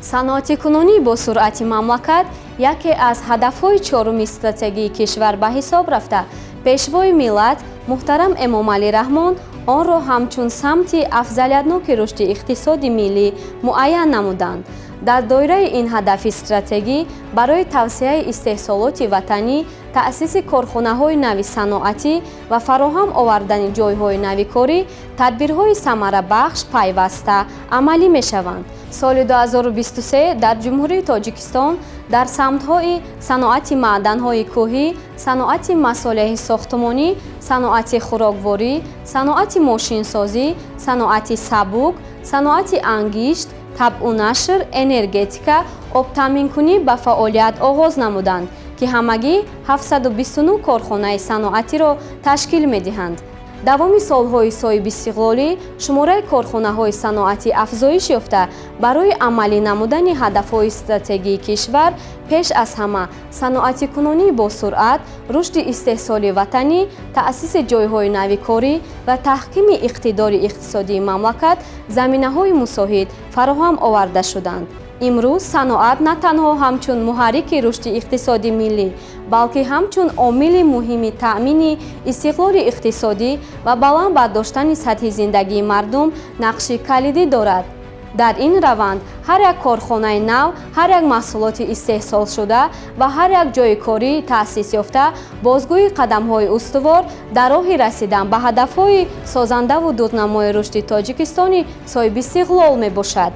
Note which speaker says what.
Speaker 1: Саноатикунонии босуръати мамлакат яке аз ҳадафҳои чоруми стратегии кишвар ба ҳисоб рафта, Пешвои миллат муҳтарам Эмомалӣ Раҳмон онро ҳамчун самти афзалиятноки рушди иқтисоди миллӣ муайян намуданд. Дар доираи ин ҳадафи стратегӣ барои тавсеаи истеҳсолоти ватанӣ, таъсиси корхонаҳои нави саноатӣ ва фароҳам овардани ҷойҳои нави корӣ тадбирҳои самарабахш пайваста амалӣ мешаванд. Соли 2023 дар Ҷумҳурии Тоҷикистон дар самтҳои саноати маъданҳои кӯҳӣ, саноати масолеҳи сохтмонӣ, саноати хӯрокворӣ, саноати мошинсозӣ, саноати сабук, саноати ангишт, табъу нашр, энергетика, обтаъминкунӣ ба фаъолият оғоз намуданд, ки ҳамагӣ 729 корхонаи саноатиро ташкил медиҳанд. Давоми солҳои соҳибистиқлолӣ шумораи корхонаҳои саноатӣ афзоиш ёфта, барои амалӣ намудани ҳадафҳои стратегии кишвар, пеш аз ҳама саноатикунонии босуръат, рушди истеҳсоли ватанӣ, таъсиси ҷойҳои нави корӣ ва таҳкими иқтидори иқтисодии мамлакат заминаҳои мусоид фароҳам оварда шуданд. Имрӯз саноат на танҳо ҳамчун муҳаррики рушди иқтисоди миллӣ, балки ҳамчун омили муҳими таъмини истиқлоли иқтисодӣ ва баланд бардоштани сатҳи зиндагии мардум нақши калидӣ дорад. Дар ин раванд ҳар як корхонаи нав, ҳар як маҳсулоти истеҳсолшуда ва ҳар як ҷойи корӣ таъсис ёфта бозгӯи қадамҳои устувор дар роҳи расидан ба ҳадафҳои созандаву дурнамои рушди Тоҷикистони соҳибистиқлол мебошад.